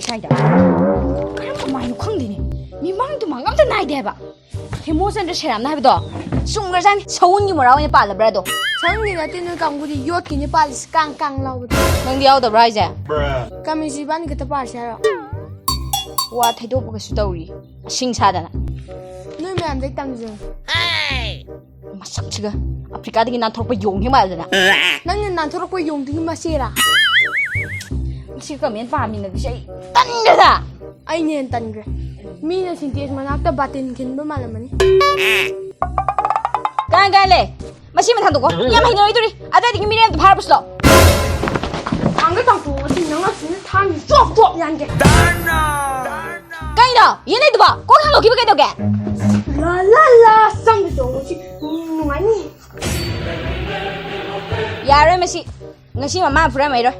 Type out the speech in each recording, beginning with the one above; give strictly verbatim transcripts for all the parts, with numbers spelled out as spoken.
ꯁ꯭ꯋꯥꯏꯗ ꯀꯔꯝꯕ ꯃꯥꯏꯅꯣ ꯈꯪꯗꯦꯅꯦ, ꯃꯤꯃꯥꯡ ꯇꯨꯃꯥꯡ ꯑꯝꯇ ꯅꯥꯏꯗꯦ ꯍꯥꯏꯕ꯫ ꯍꯦꯃꯣꯆꯟꯗ꯭ꯔ ꯁꯦꯔꯥꯝꯅ ꯍꯥꯏꯕꯗꯣ ꯆꯨꯝꯈ꯭ꯔꯖꯥꯠꯅꯤ, ꯁꯎꯟꯒꯤ ꯃꯣꯔꯥ ꯑꯣꯏꯅ ꯄꯥꯜꯂꯕ꯭ꯔꯥ ꯑꯗꯣ? ꯁꯎꯟꯒꯤ ꯅꯠꯇꯦ, ꯅꯣꯏ ꯀꯥꯡꯕꯨꯗꯤ ꯌꯣꯠꯀꯤꯅꯦ ꯄꯥꯜꯂꯤꯁꯤ, ꯀꯥꯡ ꯀꯥꯡ ꯂꯥꯎꯕꯗꯣ꯫ ꯅꯪꯗꯤ ꯌꯥꯎꯗꯕ꯭ꯔꯥ ꯍꯥꯏꯁꯦ? ꯀꯃꯤꯁꯤ ꯏꯕꯥꯅꯤ ꯈꯛꯇ ꯄꯥꯔꯁꯤ ꯍꯥꯏꯔꯣ? ꯋꯥ ꯊꯩꯗꯣꯛꯄꯒꯁꯨ ꯇꯧꯔꯤ, ꯏꯁꯤꯡ ꯁꯥꯗꯅ꯫ ꯅꯣꯏ ꯃꯌꯥꯝꯗꯩ ꯇꯝꯖꯧ꯫ ꯃꯁꯛꯁꯤꯒ ꯑꯐ꯭ꯔꯤꯀꯥꯗꯒꯤ ꯅꯥꯟꯊꯣꯔꯛꯄ ꯌꯣꯡ ꯍꯦꯛ ꯃꯥꯜꯂꯗꯅ꯫ ꯅꯪꯅ ꯅꯥꯟꯊꯣꯔꯛꯄ ꯌꯣꯡꯗꯨꯒꯤ ꯃꯆꯦꯔꯥ? ꯁꯤ ꯀꯃꯦꯟ ꯄꯥꯝꯃꯤꯅꯕꯁꯦ ꯑꯩ ꯇꯟꯈ꯭ꯔꯦꯗ꯫ ꯑꯩꯅ ꯍꯦꯟꯅ ꯇꯟꯈ꯭ꯔꯦ꯫ ꯃꯤꯅ ꯁꯤꯟꯇꯦꯛꯁ ꯃꯅꯥꯛꯇ ꯕꯥꯇꯤꯟ ꯈꯤꯟꯕ ꯃꯥꯜꯂꯝꯃꯅꯤ꯫ ꯀꯥꯏ ꯀꯥꯏ ꯂꯩ? ꯃꯁꯤ ꯃꯊꯪꯗꯀꯣ ꯌꯥꯝ ꯍꯩꯅꯔꯣꯏꯗꯧꯔꯤ꯫ ꯑꯗꯨꯋꯥꯏꯗꯒꯤ ꯃꯤꯔꯦꯜꯗꯣ ꯐꯥꯔ ꯄꯨꯁꯤꯜꯂꯣ꯫ ꯊꯥꯡꯒ ꯇꯥꯡꯊꯣꯛꯑꯁꯤ ꯅꯪ ꯑꯁꯤꯅ ꯊꯥꯡꯒꯤ ꯆꯣꯞ ꯆꯣꯞ ꯌꯥꯟꯒꯦ꯫ ꯀꯩꯅꯣ? ꯌꯦꯟ ꯂꯩꯗꯨꯕꯣ? ꯀꯣꯛ ꯊꯥꯡꯗꯣꯛꯈꯤꯕ ꯀꯩꯗꯧꯒꯦ? ꯂꯥ ꯂꯥ ꯂꯥ ꯆꯪꯗ ꯇꯧꯕꯁꯤ ꯅꯨꯡꯉꯥꯏꯅꯤ꯫ ꯌꯥꯔꯣꯏ ꯃꯁꯤ꯫ ꯉꯁꯤ ꯃꯃꯥ ꯐꯨꯔꯝꯃꯩꯔꯣꯏ꯫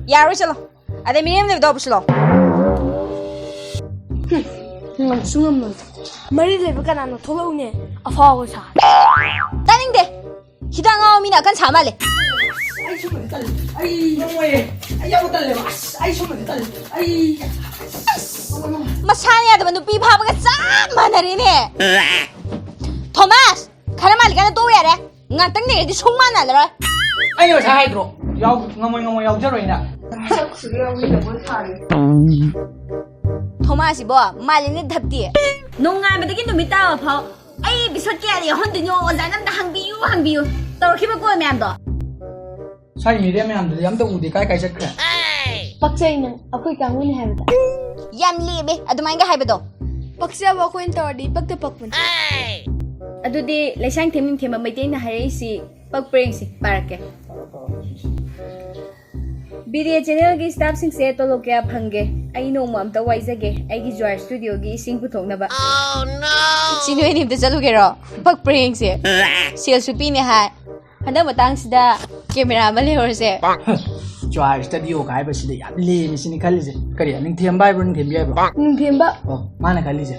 ꯌꯥꯔꯣꯏ ꯆꯠꯂꯣ꯫ ꯑꯗꯩ ꯃꯤꯔꯦꯝ ꯂꯩꯕꯗꯣ ꯄꯨꯁꯤꯜꯂꯣ꯫ ꯉꯝꯁꯨ ꯉꯝꯃꯣꯏ꯫ ꯃꯔꯤ ꯂꯩꯕ ꯀꯅꯥꯅꯣ? ꯊꯣꯛꯂꯛꯎꯅꯦ꯫ ꯑꯐꯥꯎꯕ ꯁꯥ꯫ ꯇꯥꯅꯤꯡꯗꯦ꯫ ꯍꯤꯗꯥꯛ ꯉꯥꯎꯕ ꯃꯤꯅ ꯑꯀꯟ ꯁꯥ ꯃꯥꯜꯂꯦ꯫ ꯑꯩ ꯁꯨꯝꯕꯗꯤ ꯇꯜꯂꯦ꯫ ꯑꯩ ꯉꯝꯃꯣꯏꯌꯦ꯫ ꯑꯩ ꯌꯥꯝ ꯇꯜꯂꯦꯕ꯫ ꯑꯁ, ꯑꯩ ꯁꯨꯝꯕꯗꯤ ꯇꯜꯂꯦ꯫ ꯑꯩ ꯃꯁꯥꯅ ꯌꯥꯗꯕ ꯅꯨꯄꯤ ꯐꯥꯕꯒ ꯆꯞ ꯃꯥꯟꯅꯔꯦꯅꯦ꯫ ꯊꯣꯃꯥꯁ, ꯈꯔ ꯃꯥꯜꯂꯤꯀꯥꯟꯗ ꯇꯣꯛꯎ ꯌꯥꯔꯦ꯫ ꯉꯥꯛꯇꯪ ꯂꯩꯔꯗꯤ ꯁꯨꯡ ꯃꯥꯟꯅꯔꯔꯣꯏ꯫ ꯑꯩꯅ ꯉꯁꯥꯏ ꯍꯥꯏꯗ꯭ꯔꯣ? ꯌꯥꯎ-, ꯉꯝꯃꯣꯏ, ꯉꯝꯃꯣꯏ, ꯌꯥꯎꯖꯔꯣꯏꯅ꯫ ꯊꯣꯃꯥꯁꯤꯕꯣ, ꯃꯥꯜꯂꯤꯅꯦ ꯙꯞꯇꯤ꯫ ꯅꯣꯡꯉꯥꯟꯕꯗꯒꯤ ꯅꯨꯃꯤꯠ ꯇꯥꯕ ꯐꯥꯎ ꯑꯩ episode ꯀꯌꯥꯗ ꯌꯥꯎꯍꯟꯗꯣꯏꯅꯣ? ꯑꯣꯖꯥꯅ ꯑꯝꯇ ꯍꯪꯕꯤꯌꯨ, ꯍꯪꯕꯤꯌꯨ꯫ ꯇꯧꯔꯛꯈꯤꯕ call ꯃꯌꯥꯝꯗꯣ꯫ ꯁ꯭ꯋꯥꯏ ꯃꯤꯔꯦꯝ ꯃꯌꯥꯝꯗꯨꯗꯤ ꯑꯝꯇ ꯎꯗꯦ, ꯀꯥꯏ ꯀꯥꯏ ꯆꯠꯈ꯭ꯔꯦ? ꯄꯛꯆꯩ ꯅꯪ, ꯑꯩꯈꯣꯏ ꯀꯥꯡꯕꯨꯅꯤ ꯍꯥꯏꯕꯗ꯫ ꯌꯥꯝ ꯂꯦꯝꯃꯦ ꯑꯗꯨꯃꯥꯏꯅꯒ ꯍꯥꯏꯕꯗꯣ꯫ ꯄꯛꯆꯕ ꯑꯩꯈꯣꯏꯅ ꯇꯧꯔꯗꯤ ꯄꯛꯇ ꯄꯛꯄꯅꯤ꯫ ꯑꯗꯨꯗꯤ ꯂꯩꯁꯥꯡꯊꯦꯝ ꯅꯤꯡꯊꯦꯝꯕ ꯃꯩꯇꯩꯅ ꯍꯥꯏꯔꯛꯏꯁꯤ ꯄꯛꯄ꯭ꯔꯥ ꯌꯦꯡꯁꯤ, ꯄꯥꯔꯛꯀꯦ꯫ ꯕꯤꯔꯦ ꯆꯦꯅꯦꯜꯒꯤ staffꯁꯤꯡꯁꯦ ꯇꯣꯂꯣꯞ ꯀꯌꯥ ꯐꯪꯒꯦ? ꯑꯩ ꯅꯣꯡꯃ ꯑꯝꯇ ꯋꯥꯏꯖꯒꯦ ꯑꯩꯒꯤ ꯖ꯭ꯋꯥꯔ studioꯒꯤ ꯏꯁꯤꯡ ꯄꯨꯊꯣꯛꯅꯕ꯫ ꯁꯤ ꯅꯣꯏ ꯑꯅꯤ ꯑꯝꯇ ꯆꯠꯂꯨꯒꯦꯔꯣ? ꯄꯛꯄ꯭ꯔꯥ ꯌꯦꯡꯁꯦ꯫ Salesꯁꯨ ꯄꯤꯅꯦ ꯍꯥꯏ꯫ ꯍꯟꯗꯛ ꯃꯇꯥꯡꯁꯤꯗ camera ꯑꯃ ꯂꯩꯍꯧꯔꯁꯦ꯫ ꯖ꯭ꯋꯥꯔ studioꯒ ꯍꯥꯏꯕꯁꯤꯗ ꯌꯥꯝ ꯂꯦꯝꯃꯤ ꯁꯤꯅꯤ ꯈꯜꯂꯤꯁꯦ꯫ ꯀꯔꯤ, ꯅꯤꯡꯊꯦꯝꯕ ꯍꯥꯏꯕ꯭ꯔꯣ, ꯅꯤꯡꯊꯦꯝꯕꯤ ꯍꯥꯏꯕ꯭ꯔꯣ? ꯅꯤꯡꯊꯦꯝꯕ꯫ ꯑꯣ, ꯃꯥꯅ ꯈꯜꯂꯤꯁꯦ꯫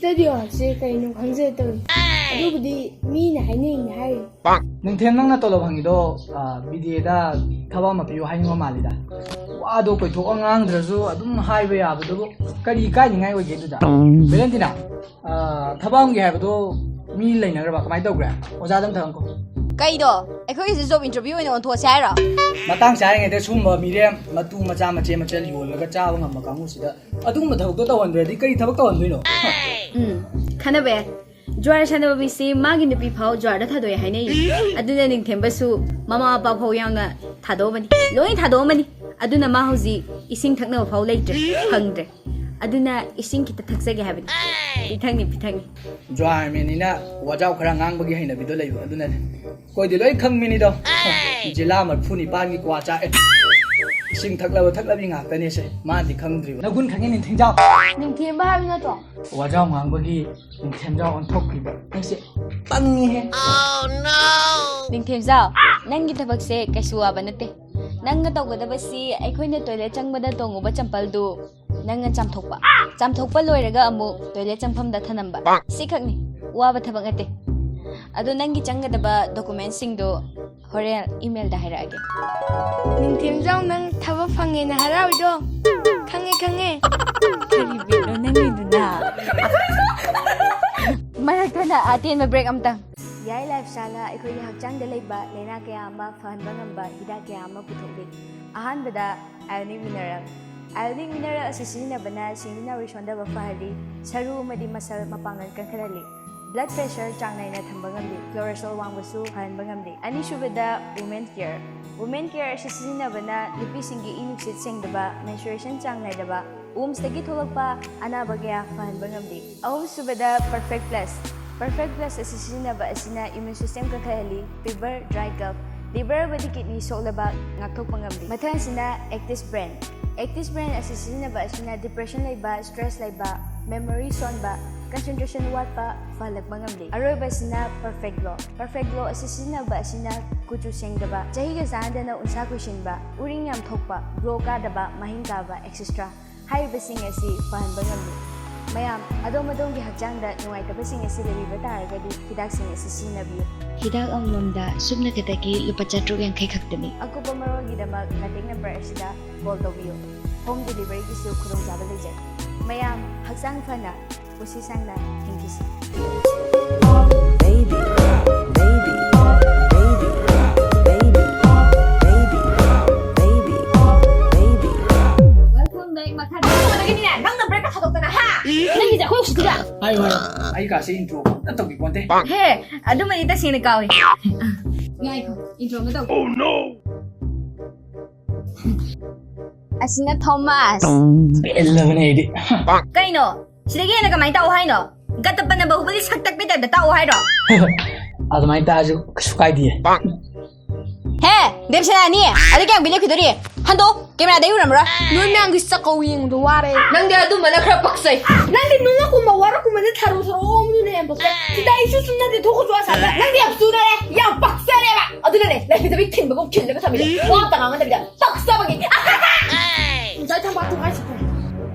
ꯁ꯭ꯇꯨꯗꯤꯑꯣ ꯍꯥꯏꯕꯁꯦ ꯀꯩꯅꯣ ꯈꯪꯖꯗꯦ ꯇꯧꯔꯤꯁꯦ꯫ ꯑꯗꯨꯕꯨꯗꯤ ꯃꯤꯅ ꯍꯥꯏꯅꯩꯅ ꯍꯥꯏꯔꯤ꯫ ꯅꯤꯡꯊꯦꯝ, ꯅꯪꯅ ꯇꯣꯂꯣꯞ ꯐꯪꯉꯤꯗꯣ ꯕꯤꯗꯤꯑꯦꯗ ꯊꯕꯛ ꯑꯃ ꯄꯤꯌꯨ ꯍꯥꯏꯅꯤꯡꯕ ꯃꯥꯜꯂꯤꯗ꯫ ꯋꯥꯗꯣ ꯀꯣꯏꯊꯣꯛꯑ ꯉꯥꯡꯗ꯭ꯔꯁꯨ ꯑꯗꯨꯝ ꯍꯥꯏꯕ ꯌꯥꯕꯗꯨꯕꯨ ꯀꯔꯤ ꯀꯥꯏꯅꯤꯡꯉꯥꯏ ꯑꯣꯏꯒꯦ ꯑꯗꯨꯗ? ꯚꯦꯂꯦꯟꯇꯤꯅꯥ, ꯊꯕꯛ ꯑꯃꯒꯤ ꯍꯥꯏꯕꯗꯣ ꯃꯤ ꯂꯩꯅꯈ꯭ꯔꯕ? ꯀꯃꯥꯏꯅ ꯇꯧꯈ꯭ꯔꯦ? ꯑꯣꯖꯥꯗ ꯑꯝꯇ ꯍꯪꯉꯨ꯫ ꯀꯩꯗꯣ? ꯑꯩꯈꯣꯏꯒꯤꯁꯦ ꯖꯣꯕ ꯏꯟꯇꯔꯚꯤꯌꯨ ꯑꯣꯏꯅ ꯑꯣꯟꯊꯣꯛꯑꯁꯦ ꯍꯥꯏꯔꯣ? ꯃꯇꯥꯡ ꯆꯥꯔꯤꯉꯩꯗ ꯁꯨꯝꯕ ꯃꯤꯔꯦꯝ ꯃꯇꯨ ꯃꯆꯥ ꯃꯆꯦ ꯃꯆꯜ ꯌꯣꯜꯂꯒ ꯆꯥꯕ ꯉꯝꯕ ꯀꯥꯡꯕꯨꯁꯤꯗ ꯑꯗꯨꯒꯨꯝꯕ ꯊꯕꯛꯇꯣ ꯇꯧꯍꯟꯗ꯭ꯔꯗꯤ ꯀꯔꯤ ꯊꯕꯛ ꯇꯧꯍꯟꯗꯣꯏꯅꯣ? ꯎꯝ, ꯈꯟꯅꯕ ꯌꯥꯏ꯫ ꯖ꯭ꯋꯥꯔ ꯁꯥꯟꯅꯕ ꯃꯤꯁꯤ ꯃꯥꯒꯤ ꯅꯨꯄꯤ ꯐꯥꯎ ꯖ꯭ꯋꯥꯔꯗ ꯊꯥꯗꯣꯛꯑꯦ ꯍꯥꯏꯅꯩ꯫ ꯑꯗꯨꯅ ꯅꯤꯡꯊꯦꯝꯕꯁꯨ ꯃꯃꯥ ꯃꯄꯥ ꯐꯥꯎ ꯌꯥꯎꯅ ꯊꯥꯗꯣꯛꯑꯝꯃꯅꯤ, ꯂꯣꯏ ꯊꯥꯗꯣꯛꯑꯝꯃꯅꯤ꯫ ꯑꯗꯨꯅ ꯃꯥ ꯍꯧꯖꯤꯛ ꯏꯁꯤꯡ ꯊꯛꯅꯕ ꯐꯥꯎ ꯂꯩꯇ꯭ꯔꯦ, ꯐꯪꯗ꯭ꯔꯦ꯫ ꯑꯗꯨꯅ ꯏꯁꯤꯡ ꯈꯤꯇ ꯊꯛꯆꯒꯦ ꯍꯥꯏꯕꯅꯤ꯫ ꯄꯤꯊꯛꯅꯤ, ꯄꯤꯊꯛꯅꯤ꯫ ꯖ꯭ꯋꯥꯔꯃꯦꯟꯅꯤꯅ ꯋꯥꯖꯥꯎ ꯈꯔ ꯉꯥꯡꯕꯒꯤ ꯍꯩꯅꯕꯤꯗꯣ ꯂꯩꯕ ꯑꯗꯨꯅꯅꯦ꯫ ꯑꯩꯈꯣꯏꯗꯤ ꯂꯣꯏ ꯈꯪꯕꯤꯅꯤꯗꯣ꯫ ꯖꯤꯂꯥ ꯃꯔꯤꯐꯨ ꯅꯤꯄꯥꯟꯒꯤ ꯀ꯭ꯋꯥ ꯆꯥꯛꯑꯦ꯫ ꯏꯁꯤꯡ ꯊꯛꯂꯕ ꯊꯛꯂꯕꯤ ꯉꯥꯛꯇꯅꯦꯁꯦ꯫ ꯃꯥꯗꯤ ꯈꯪꯗ꯭ꯔꯤꯕ꯫ ꯅꯒꯨꯟ ꯈꯪꯉꯦ ꯅꯤꯡꯊꯦꯝꯖꯥꯎ꯫ ꯅꯤꯡꯊꯦꯝꯕ ꯍꯥꯏꯕ ꯅꯠꯇ꯭ꯔꯣ? ꯋꯥꯖꯥꯎ ꯉꯥꯡꯕꯒꯤ ꯅꯤꯡꯊꯦꯝꯖꯥꯎ ꯑꯣꯟꯊꯣꯛꯈꯤꯕ꯫ ꯅꯪꯁꯦ ꯄꯪꯉꯤꯍꯦ꯫ ꯅꯤꯡꯊꯦꯝꯖꯥꯎ, ꯅꯪꯒꯤ ꯊꯕꯛꯁꯦ ꯀꯩꯁꯨ ꯋꯥꯕ ꯅꯠꯇꯦ꯫ ꯅꯪꯅ ꯇꯧꯒꯗꯕꯁꯤ ꯑꯩꯈꯣꯏꯅ ꯇꯣꯏꯂꯦꯠ ꯆꯪꯕꯗ ꯇꯣꯡꯉꯨꯕ ꯆꯝꯄꯜꯗꯨ ꯅꯪꯅ ꯆꯥꯝꯊꯣꯛꯄ꯫ ꯆꯥꯝꯊꯣꯛꯄ ꯂꯣꯏꯔꯒ ꯑꯃꯨꯛ ꯇꯣꯏꯂꯦꯠ ꯆꯪꯐꯝꯗ ꯊꯅꯝꯕ꯫ ꯁꯤꯈꯛꯅꯤ꯫ ꯋꯥꯕ ꯊꯕꯛ ꯅꯠꯇꯦ꯫ ꯑꯗꯣ ꯅꯪꯒꯤ ꯆꯪꯒꯗꯕ ꯗꯣꯀꯨꯃꯦꯟꯁꯤꯡꯗꯣ ꯍꯣꯔꯦꯟ ꯏꯃꯦꯜꯗ ꯍꯥꯏꯔꯛꯑꯒꯦ꯫ ꯅꯤꯡꯊꯦꯝꯖꯥꯎ, ꯅꯪ ꯊꯕꯛ ꯐꯪꯉꯦꯅ ꯍꯔꯥꯎꯏꯗꯣ? ꯈꯪꯉꯦ, ꯈꯪꯉꯦ꯫ ꯀꯔꯤ ꯕꯤꯠꯅꯣ ꯅꯪꯒꯤꯗꯨꯅ? ꯃꯔꯛ ꯊꯠꯅ ꯑꯇꯦꯟꯕ ꯕ꯭ꯔꯦꯛ ꯑꯝꯇꯪ꯫ ꯌꯥꯏ ꯂꯥꯏꯐ ꯏꯁꯇꯥꯏꯜꯅ ꯑꯩꯈꯣꯏꯒꯤ ꯍꯛꯆꯥꯡꯗ ꯂꯩꯕ ꯂꯥꯏꯅꯥ ꯀꯌꯥ ꯑꯃ ꯐꯍꯟꯕ ꯉꯝꯕ ꯍꯤꯗꯥꯛ ꯀꯌꯥ ꯑꯃ ꯄꯨꯊꯣꯛꯂꯤ꯫ ꯑꯍꯥꯟꯕꯗ ꯑꯥꯏꯑꯣꯅꯤꯛ ꯃꯤꯅꯔꯦꯜ꯫ ꯑꯥꯏꯑꯣꯅꯤꯛ ꯃꯤꯅꯔꯦꯜ ꯑꯁꯤ ꯁꯤꯖꯤꯟꯅꯕꯅ ꯁꯤꯡꯂꯤ ꯅꯥꯎꯔꯤ ꯁꯣꯟꯊꯕ ꯐꯍꯜꯂꯤ, ꯁꯔꯨ ꯑꯃꯗꯤ ꯃꯁꯜ ꯃꯄꯥꯡꯒꯜ ꯀꯟꯈꯠꯍꯜꯂꯤ, ꯕ꯭ꯂꯗ ꯄ꯭ꯔꯦꯁꯔ ꯆꯥꯡ ꯅꯥꯏꯅ ꯊꯝꯕ ꯉꯝꯂꯤ, ꯀꯣꯂꯦꯁꯇ꯭ꯔꯣꯜ ꯋꯥꯡꯕꯁꯨ ꯐꯍꯟꯕ ꯉꯝꯂꯤ꯫ ꯑꯅꯤꯁꯨꯕꯗ ꯋꯨꯃꯦꯟ ꯀꯦꯌꯔ꯫ ꯋꯨꯃꯦꯟ ꯀꯦꯌꯔ ꯑꯁꯤ ꯁꯤꯖꯤꯟꯅꯕꯅ ꯅꯨꯄꯤꯁꯤꯡꯒꯤ ꯏ ꯅꯨꯡꯁꯤꯠ ꯁꯦꯡꯗꯕ, ꯃꯦꯟꯁꯇ꯭ꯔꯨꯑꯦꯁꯟ ꯆꯥꯡ ꯅꯥꯏꯗꯕ, ꯋꯨꯝꯁꯇꯒꯤ ꯊꯣꯛꯂꯛꯄ ꯑꯅꯥꯕ ꯀꯌꯥ ꯐꯍꯟꯕ ꯉꯝꯂꯤ꯫ ꯑꯍꯨꯝꯁꯨꯕꯗ ꯄꯔꯐꯦꯛ ꯄ꯭ꯂꯁ꯫ ꯄꯔꯐꯦꯛ ꯄ꯭ꯂꯁ ꯑꯁꯤ ꯁꯤꯖꯤꯟꯅꯕ ꯑꯁꯤꯅ ꯏꯃ꯭ꯌꯨꯟ ꯁꯤꯁꯇꯦꯝ ꯀꯟꯈꯠꯍꯜꯂꯤ, ꯐꯤꯚꯔ, ꯗ꯭ꯔꯥꯏ ꯀꯐ, ꯂꯤꯚꯔ ꯑꯃꯗꯤ ꯀꯤꯗꯅꯤ ꯁꯣꯛꯂꯕ ꯉꯥꯛꯊꯣꯛꯄ ꯉꯝꯂꯤ꯫ ꯃꯊꯪ ꯑꯁꯤꯅ ꯑꯦꯛꯇꯤꯁ ꯕ꯭ꯔꯦꯟ꯫ ꯑꯦꯛꯇꯤꯁ ꯕ꯭ꯔꯦꯟ ꯑꯁꯤ ꯁꯤꯖꯤꯟꯅꯕ ꯑꯁꯤꯅ ꯗꯤꯄ꯭ꯔꯦꯁꯟ ꯂꯩꯕ, ꯁ꯭ꯇ꯭ꯔꯦꯁ ꯂꯩꯕ, ꯃꯦꯃꯣꯔꯤ ꯁꯣꯟꯕ, ꯀꯟꯁꯦꯟꯇ꯭ꯔꯦꯁꯟ ꯋꯥꯠꯄ ꯐꯍꯜꯂꯛꯄ ꯉꯝꯂꯤ꯫ ꯑꯔꯣꯏꯕ ꯑꯁꯤꯅ ꯄꯔꯐꯦꯛ ꯒ꯭ꯂꯣ꯫ ꯄꯔꯐꯦꯛ ꯒ꯭ꯂꯣ ꯑꯁꯤ ꯁꯤꯖꯤꯟꯅꯕ ꯑꯁꯤꯅ ꯀꯨꯆꯨ ꯁꯦꯡꯗꯕ, ꯆꯍꯤꯒ ꯆꯥꯟꯅꯗꯅ ꯎꯟꯁꯥ ꯀꯨꯏꯁꯤꯟꯕ, ꯎꯔꯤꯡ ꯌꯥꯝ ꯊꯣꯛꯄ, ꯒ꯭ꯂꯣ ꯀꯥꯗꯕ, ꯃꯍꯤꯡ ꯀꯥꯕ, ꯑꯦꯛꯁꯦꯇ꯭ꯔꯥ ꯍꯥꯏꯔꯤꯕꯁꯤꯡ ꯑꯁꯤ ꯐꯍꯟꯕ ꯉꯝꯂꯤ꯫ ꯃꯌꯥꯝ, ꯑꯗꯣꯝ ꯑꯗꯣꯝꯒꯤ ꯍꯛꯆꯥꯡꯗ ꯅꯨꯡꯉꯥꯏꯇꯕꯁꯤꯡ ꯑꯁꯤ ꯂꯩꯕꯤꯕ ꯇꯥꯔꯒꯗꯤ ꯍꯤꯗꯥꯛꯁꯤꯡ ꯑꯁꯤ ꯁꯤꯖꯤꯟꯅꯕꯤꯌꯨ꯫ ꯍꯤꯗꯥꯛ ꯑꯃꯃꯝꯗ ꯁꯨꯞꯅ ꯈꯛꯇꯒꯤ ꯂꯨꯄꯥ ꯆꯥꯇ꯭ꯔꯨꯛ ꯌꯥꯡꯈꯩ ꯈꯛꯇꯅꯤ꯫ ꯑꯀꯨꯞꯄ ꯃꯔꯣꯜꯒꯤꯗꯃꯛ contact number ꯑꯁꯤꯗ call ꯇꯧꯕꯤꯌꯨ꯫ Home deliveryꯒꯤꯁꯨ ꯈꯨꯗꯣꯡꯆꯥꯕ ꯂꯩꯖꯩ꯫ ꯃꯌꯥꯝ, ꯍꯛꯆꯥꯡ ꯐꯅ ꯄꯨꯟꯁꯤ ꯁꯥꯡꯅ ꯍꯤꯡꯈꯤꯁꯤ꯫ Baby, baby, baby, baby, baby, baby, baby. Welcome back, ꯃꯈꯥ ꯇꯥꯕꯗꯒꯤꯅꯦ, ꯅꯪꯅ break ꯊꯥꯗꯣꯛꯇꯅ, ꯍꯥ? ꯅꯪꯒꯤꯁꯦ ꯑꯩꯈꯣꯏ ꯎꯁꯤꯠꯇ꯭ꯔꯥ? ꯍꯥꯏꯌꯨ, ꯍꯥꯏꯌꯨ꯫ ꯑꯩ ꯀꯥꯁꯦ intro ꯑꯝꯇ ꯇꯧꯕꯤꯄꯣꯟꯇꯦ꯫ ꯍꯦ, ꯑꯗꯨꯃꯗꯤ ꯇꯁꯦꯡꯅ ꯀꯥꯎꯏ꯫ ꯉꯥꯏꯈꯣ, intro ꯑꯃ ꯇꯧ꯫ Oh no! ꯑꯁꯤꯅ ꯊꯣꯃꯥꯁ꯫ ꯄꯦꯜꯂꯕꯅꯦ ꯑꯩꯗꯤ꯫ ꯀꯩꯅꯣ? ꯁꯤꯗꯒꯤ ꯍꯦꯟꯅ ꯀꯃꯥꯏꯅ ꯇꯥꯛꯑꯣ ꯍꯥꯏꯅꯣ? ꯒꯠꯇ ꯄꯟꯅ ꯕꯥꯍꯨꯕꯂꯤ ꯁꯛ ꯇꯛꯄꯩ ꯇꯥꯏꯞꯇ ꯇꯥꯛꯑꯣ ꯍꯥꯏꯔꯣ? ꯑꯗꯨꯃꯥꯏꯅ ꯇꯥꯛꯑꯁꯨ ꯀꯩꯁꯨ ꯀꯥꯏꯗꯤꯌꯦ꯫ ꯍꯦ, ꯗꯦꯕꯁꯦꯅꯥꯅꯤ, ꯑꯗꯨ ꯀꯌꯥꯝ ꯀꯨꯏꯅ ꯂꯦꯞꯈꯤꯗꯣꯔꯤ? ꯍꯟꯗꯣ, cameraꯗ ꯑꯩ ꯎꯔꯝꯃꯔꯣꯏ꯫ ꯅꯣꯏ ꯃꯌꯥꯝꯒꯤ ꯆꯥꯛꯀꯧ ꯌꯦꯡꯕꯗꯣ ꯋꯥꯔꯦ꯫ ꯅꯪꯗꯤ ꯑꯗꯨꯝꯕꯅ ꯈꯔ ꯄꯛꯆꯩ꯫ ꯅꯪꯗꯤ ꯅꯣꯡꯂꯛꯀꯨꯝꯕ ꯋꯥꯔꯛꯀꯨꯝꯕꯅ ꯊꯔꯣ ꯊꯔꯣ ꯑꯣꯝꯗꯨꯅ ꯌꯥꯝ ꯄꯛꯆꯩ꯫ ꯁꯤꯗ ꯑꯩꯁꯨ ꯁꯨꯝ ꯅꯠꯇꯦ, ꯊꯣꯛꯈ꯭ꯔꯁꯨ ꯑꯁꯥꯗ꯫ ꯅꯪꯗꯤ ꯌꯥꯝ ꯆꯨꯅꯔꯦ, ꯌꯥꯝ ꯄꯛꯆꯔꯦꯕ꯫ ꯑꯗꯨꯅꯅꯦ, ꯂꯩꯈꯤꯗꯕꯤ ꯊꯤꯟꯕꯒꯨꯝ ꯊꯤꯜꯂꯒ ꯊꯝꯃꯤꯅꯦ꯫ ꯋꯥ ꯑꯝꯇ ꯉꯥꯡꯅꯗꯕꯤꯗ꯫ ꯄꯛꯆꯕꯒꯤ꯫ ꯉꯁꯥꯏ ꯊꯝꯕꯥꯜ ꯊꯣꯛ ꯍꯥꯏꯁꯤꯕꯣ?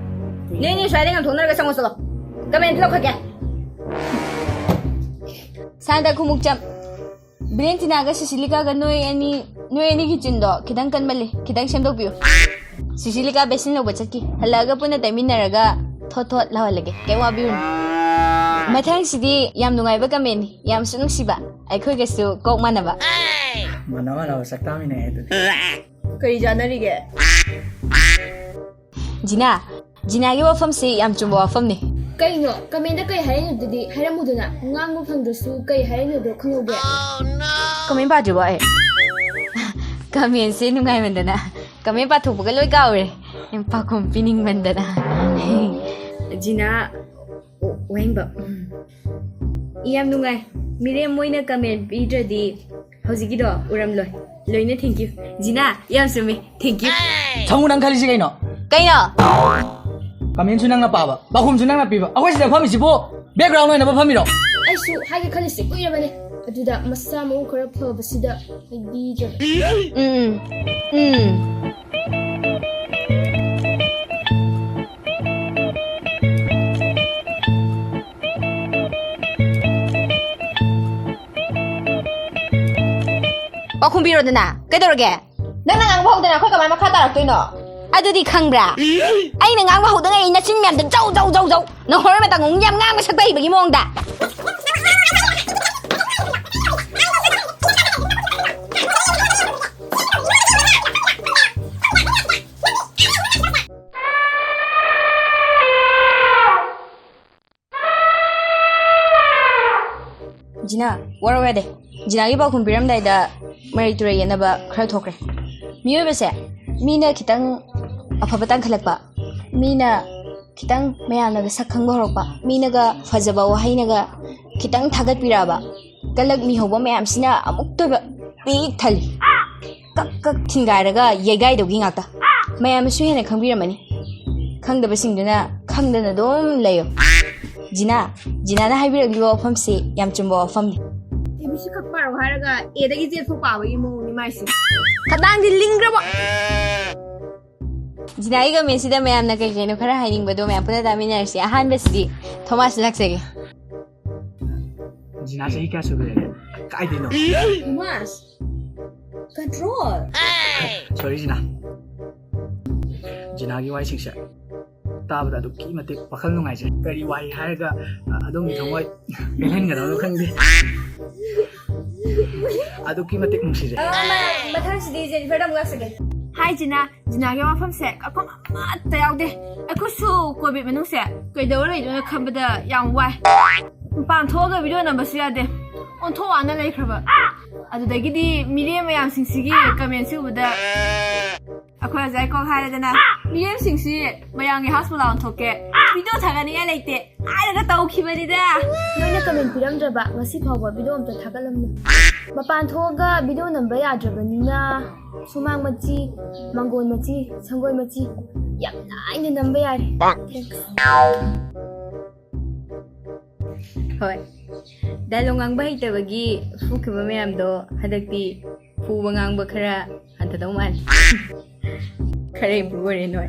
ꯅꯦ, ꯅꯦ, ꯁ꯭ꯋꯥꯏꯗ ꯉꯥꯡꯊꯣꯛꯅꯔꯒ ꯆꯪꯉꯣ ꯆꯠꯂꯣ꯫ Comment ꯂꯧꯈꯠꯀꯦ꯫ ꯁꯥꯟꯇ ꯈꯨꯃꯨꯛꯆꯝ꯫ ꯕꯤꯂꯦꯟꯇꯤꯅꯥꯒ ꯁꯤꯁꯤꯂꯤꯀꯥꯒ ꯅꯣꯏ ꯑꯅꯤ, ꯅꯣꯏ ꯑꯅꯤꯒꯤ ꯆꯤꯟꯗꯣ ꯈꯤꯇꯪ ꯀꯟꯃꯜꯂꯤ, ꯈꯤꯇꯪ ꯁꯦꯝꯗꯣꯛꯄꯤꯌꯨ꯫ ꯁꯤꯁꯤꯂꯤꯀꯥ ꯕꯦꯁꯤꯟ ꯂꯧꯕ ꯆꯠꯈꯤ꯫ ꯍꯜꯂꯛꯑꯒ ꯄꯨꯟꯅ ꯇꯩꯃꯤꯟꯅꯔꯒ ꯊꯣꯠ ꯊꯣꯠ ꯂꯥꯎꯍꯜꯂꯒꯦ꯫ ꯀꯩꯝ ꯋꯥꯕꯤꯔꯨꯅꯨ꯫ ꯃꯊꯪꯁꯤꯗꯤ ꯌꯥꯝ ꯅꯨꯡꯉꯥꯏꯕ commentꯅꯤ, ꯌꯥꯝꯁꯨ ꯅꯨꯡꯁꯤꯕ, ꯑꯩꯈꯣꯏꯒꯁꯨ ꯀꯣꯛ ꯃꯥꯟꯅꯕ꯫ ꯃꯥꯟꯅ ꯃꯥꯟꯅꯕ ꯁꯛ ꯇꯥꯃꯤꯟꯅꯩ ꯑꯗꯨꯗꯤ꯫ ꯀꯔꯤ ꯆꯥꯟꯅꯔꯤꯒꯦ? ꯖꯤꯅꯥ, ꯖꯤꯅꯥꯒꯤ ꯋꯥꯐꯝꯁꯤ ꯌꯥꯝ ꯆꯨꯝꯕ ꯋꯥꯐꯝꯅꯤ꯫ ꯀꯩꯅꯣ? Commentꯗ ꯀꯩ ꯍꯥꯏꯔꯛꯏꯅꯣ ꯑꯗꯨꯗꯤ? ꯍꯥꯏꯔꯝꯃꯨꯗꯅ꯫ ꯉꯥꯡꯕ ꯐꯪꯗ꯭ꯔꯁꯨ ꯀꯩ ꯍꯥꯏꯔꯛꯏꯅꯣꯗꯣ ꯈꯪꯍꯧꯒꯦ꯫ Comment ꯄꯥꯗ꯭ꯔꯤꯕꯣ ꯑꯩ? Commentꯁꯦ ꯅꯨꯡꯉꯥꯏꯃꯟꯗꯅ comment ꯄꯥꯊꯣꯛꯄꯒ ꯂꯣꯏ ꯀꯥꯎꯔꯦ꯫ ꯄꯥꯎꯈꯨꯝ ꯄꯤꯅꯤꯡꯃꯟꯗꯅ꯫ ꯖꯤꯅꯥ ꯋꯥꯍꯦꯡꯕꯝ꯫ ꯌꯥꯝ ꯅꯨꯡꯉꯥꯏ꯫ ꯃꯤꯔꯦꯝ ꯃꯣꯏꯅ comment ꯄꯤꯗ꯭ꯔꯗꯤ ꯍꯧꯖꯤꯛꯀꯤꯗꯣ ꯎꯔꯝꯂꯣꯏ꯫ ꯂꯣꯏꯅ thank you꯫ ꯖꯤꯅꯥ, ꯌꯥꯝ ꯆꯨꯝꯃꯤ꯫ Thank you꯫ ꯁꯪꯉꯨ, ꯅꯪ ꯈꯜꯂꯤꯁꯤ ꯀꯩꯅꯣ? ꯀꯩꯅꯣ? Commentꯁꯨ ꯅꯪꯅ ꯄꯥꯕ, ꯄꯥꯎꯈꯨꯝꯁꯨ ꯅꯪꯅ ꯄꯤꯕ꯫ ꯑꯩꯈꯣꯏ ꯁꯤꯗ ꯐꯝꯃꯤꯁꯤꯕꯨ background ꯑꯣꯏꯅꯕ ꯐꯝꯃꯤꯔꯣ? ꯑꯩꯁꯨ ꯍꯥꯏꯒꯦ ꯈꯜꯂꯤꯁꯤ ꯀꯨꯏꯔꯕꯅꯦ꯫ ꯑꯗꯨꯗ ꯃꯁꯥ ꯃꯎ ꯈꯔ ꯐꯕꯁꯤꯗ ꯍꯥꯏꯕꯤꯗ꯭ꯔꯕ꯫ ꯎꯝ, ꯎꯝ, ꯎꯝ꯫ ꯄꯥꯎꯈꯨꯝ ꯄꯤꯔꯣꯗꯅ꯫ ꯀꯩꯗꯧꯔꯒꯦ? ꯅꯪꯅ ꯉꯥꯡꯕ ꯍꯧꯗꯅ ꯑꯩꯈꯣꯏ ꯀꯃꯥꯏ ꯃꯈꯥ ꯇꯥꯔꯛꯇꯣꯏꯅꯣ? ꯑꯗꯨꯗꯤ ꯈꯪꯕ꯭ꯔꯥ? ꯑꯩꯅ ꯉꯥꯡꯕ ꯍꯧꯗꯉꯩ ꯅꯆꯤꯟ ꯃꯌꯥꯝꯗꯣ ꯖꯧ ꯖꯧ ꯖꯧ ꯖꯧ꯫ ꯅꯪ ꯍꯣꯔꯣꯏ ꯃꯇꯥ ꯉꯨꯡ ꯌꯥꯝ ꯉꯥꯡꯕ ꯁꯛꯄ ꯍꯩꯕꯒꯤ ꯃꯑꯣꯡꯗ꯫ ꯖꯤꯅꯥ, ꯋꯥꯔꯧ ꯌꯥꯗꯦ꯫ ꯖꯤꯅꯥꯒꯤ ꯄꯥꯎꯈꯨꯝ ꯄꯤꯔꯝꯗꯥꯏꯗ ꯃꯔꯩ ꯇꯨꯔꯩ ꯌꯦꯠꯅꯕ ꯈꯔ ꯊꯣꯛꯈ꯭ꯔꯦ꯫ ꯃꯤꯑꯣꯏꯕꯁꯦ ꯃꯤꯅ ꯈꯤꯇꯪ ꯑꯐꯕ ꯇꯥꯟꯈꯠꯂꯛꯄ, ꯃꯤꯅ ꯈꯤꯇꯪ ꯃꯌꯥꯝꯅꯒ ꯁꯛ ꯈꯪꯕ ꯍꯧꯔꯛꯄ, ꯃꯤꯅꯒ ꯐꯖꯕ ꯋꯥꯍꯩꯅꯒ ꯈꯤꯇꯪ ꯊꯥꯒꯠꯄꯤꯔꯛꯑꯕ, ꯀꯂꯛ ꯃꯤꯍꯧꯕ ꯃꯌꯥꯝꯁꯤꯅ ꯑꯃꯨꯛꯇꯣꯏꯕ ꯄꯤꯛ ꯊꯜꯂꯤ꯫ ꯀꯛ ꯀꯛ ꯊꯤꯡꯒꯥꯏꯔꯒ ꯌꯩꯒꯥꯏꯗꯧꯒꯤ ꯉꯥꯛꯇ꯫ ꯃꯌꯥꯝꯅꯁꯨ ꯍꯦꯟꯅ ꯈꯪꯕꯤꯔꯝꯃꯅꯤ꯫ ꯈꯪꯗꯕꯁꯤꯡꯗꯨꯅ ꯈꯪꯗꯅ ꯑꯗꯨꯝ ꯂꯩꯌꯣ꯫ ꯖꯤꯅꯥ, ꯖꯤꯅꯥꯅ ꯍꯥꯏꯕꯤꯔꯛꯂꯤꯕ ꯋꯥꯐꯝꯁꯤ ꯌꯥꯝ ꯆꯨꯝꯕ ꯋꯥꯐꯝꯅꯤ꯫ ꯑꯦ ꯕꯤ ꯁꯤ ꯈꯛ ꯄꯥꯔꯣ ꯍꯥꯏꯔꯒ ꯑꯦꯗꯒꯤ ꯖꯦꯠ ꯐꯥꯎ ꯄꯥꯕꯒꯤ ꯃꯑꯣꯡꯅꯤ ꯃꯥꯏꯁꯦ꯫ ꯈꯗꯥꯡꯗꯤ ꯂꯤꯡꯈ꯭ꯔꯕ꯫ ꯖꯤꯅꯥꯒꯤ ꯀꯃꯦꯟꯁꯤꯗ ꯃꯌꯥꯝꯅ ꯀꯩ ꯀꯩꯅꯣ ꯈꯔ ꯍꯥꯏꯅꯤꯡꯕꯗꯣ ꯃꯌꯥꯝ ꯄꯨꯟꯅ ꯇꯥꯃꯤꯟꯅꯔꯁꯤ꯫ ꯑꯍꯥꯟꯕꯁꯤꯗꯤ ꯊꯣꯃꯥꯁ ꯂꯥꯛꯆꯒꯦ꯫ ꯖꯤꯅꯥ ꯆꯍꯤ ꯀꯌꯥ ꯁꯨꯈ꯭ꯔꯒꯦ? ꯀꯥꯏꯗꯩꯅꯣ? Thomas, control꯫ Sorry, ꯖꯤꯅꯥ꯫ ꯖꯤꯅꯥꯒꯤ ꯋꯥꯍꯩꯁꯤꯡꯁꯦ ꯇꯥꯕꯗ ꯑꯗꯨꯛꯀꯤ ꯃꯇꯤꯛ ꯋꯥꯈꯜ ꯅꯨꯡꯉꯥꯏꯖꯩ꯫ ꯀꯔꯤ ꯋꯥꯍꯩ ꯍꯥꯏꯔꯒ, ꯑ, ꯑꯗꯣꯝꯒꯤ ꯊꯃꯣꯏ ꯄꯦꯜꯍꯟꯒꯗꯕꯅꯣ ꯈꯪꯗꯦ꯫ ꯑꯗꯨꯛꯀꯤ ꯃꯇꯤꯛ ꯅꯨꯡꯁꯤꯖꯩ꯫ ꯑ, ꯃ-, ꯃꯊꯪꯁꯤꯗꯤ ꯖꯦꯅꯤꯐꯔꯗ ꯑꯃꯨꯛ ꯂꯥꯛꯆꯒꯦ꯫ ꯍꯥꯏ ꯖꯤꯅꯥ, ꯖꯤꯅꯥꯒꯤ ꯋꯥꯐꯝꯁꯦ ꯀꯛꯐꯝ ꯑꯃꯠꯇ ꯌꯥꯎꯗꯦ꯫ ꯑꯩꯈꯣꯏꯁꯨ ꯀꯣꯚꯤꯗ ꯃꯅꯨꯡꯁꯦ ꯀꯩꯗꯧꯔ ꯂꯩꯗꯣꯏꯅꯣ ꯈꯟꯕꯗ ꯌꯥꯝ ꯋꯥꯏ꯫ ꯃꯄꯥꯟ ꯊꯣꯛꯑꯒ ꯚꯤꯗꯤꯑꯣ ꯅꯝꯕꯁꯨ ꯌꯥꯗꯦ꯫ ꯑꯣꯟꯊꯣꯛ ꯋꯥꯅ ꯂꯩꯈ꯭ꯔꯕ꯫ ꯑꯗꯨꯗꯒꯤꯗꯤ ꯃꯤꯔꯦꯝ ꯃꯌꯥꯝꯁꯤꯡꯁꯤꯒꯤ ꯀꯃꯦꯟꯁꯤ ꯎꯕꯗ ꯑꯩꯈꯣꯏ ꯑꯣꯖꯥ ꯀꯣꯛ ꯍꯥꯏꯔꯦꯗꯅ, "ꯃꯤꯔꯦꯝꯁꯤꯡꯁꯤ ꯃꯌꯥꯝꯒꯤ ꯍꯥꯎꯁ ꯃꯂꯥ ꯑꯣꯟꯊꯣꯛꯀꯦ, ꯚꯤꯗꯤꯑꯣ ꯊꯥꯒꯠꯅꯤꯡꯉꯥꯏ ꯂꯩꯇꯦ" ꯍꯥꯏꯔꯒ ꯇꯧꯈꯤꯕꯅꯤꯗ꯫ ꯅꯣꯏꯅ ꯀꯃꯦꯟ ꯄꯤꯔꯝꯗ꯭ꯔꯕ ꯉꯁꯤ ꯐꯥꯎꯕ ꯚꯤꯗꯤꯑꯣ ꯑꯝꯇ ꯊꯥꯒꯠꯂꯝꯃꯤ꯫ ꯃꯄꯥꯟ ꯊꯣꯛꯑꯒ ꯚꯤꯗꯤꯑꯣ ꯅꯝꯕ ꯌꯥꯗ꯭ꯔꯕꯅꯤꯅ ꯁꯨꯃꯥꯡ ꯃꯆꯤ, ꯃꯥꯡꯒꯣꯟ ꯃꯆꯤ, ꯁꯪꯒꯣꯏ ꯃꯆꯤ ꯌꯥꯝ ꯂꯥꯏꯅ ꯅꯝꯕ ꯌꯥꯔꯦ꯫ Thanks꯫ ꯍꯣꯏ, ꯗꯥꯏꯂꯣꯛ ꯉꯥꯡꯕ ꯍꯩꯇꯕꯒꯤ ꯐꯨꯈꯤꯕ ꯃꯌꯥꯝꯗꯣ ꯍꯟꯗꯛꯇꯤ ꯐꯨꯕ ꯉꯥꯡꯕ ꯈꯔ ꯍꯟꯊꯗꯧ ꯃꯥꯜꯂꯤ꯫ ꯈꯔ ꯏꯝꯄ꯭ꯔꯨꯚ ꯑꯣꯏꯔꯦ ꯅꯣꯏ꯫